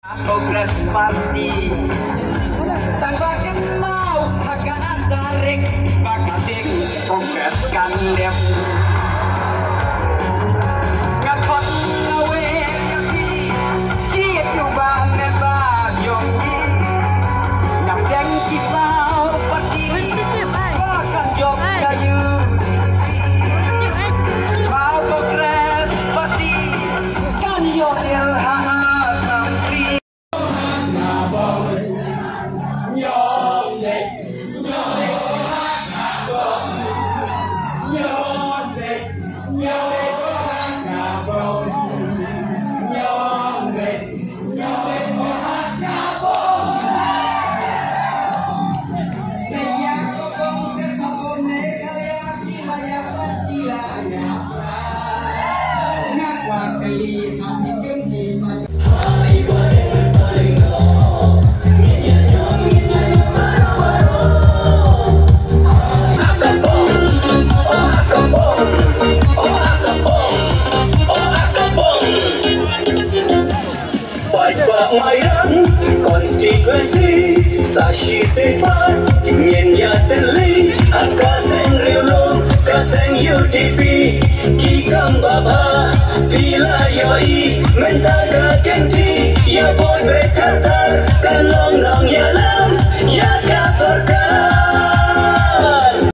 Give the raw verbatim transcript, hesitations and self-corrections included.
Congress Party. Tang ba kynmaw ha ka ar tarik ba ka tieng Congress kan leh. Nga khot kawei ïa phi, ki ïa u ba member jong ngi. Ngam deng ki saw party ba kan jop ka U D P. Ba Congress Party kan ïoh ïa ha Assembly. Paidbah Mairang constituency, sa shisien pat ngin ïa tylli ha ka seng riewlum, ka seng U D P. Ki kam ba bha phi la ïohi, mynta ka kynti ïa vote beit thar thar, kan long nongïalam ïa ka sorkar.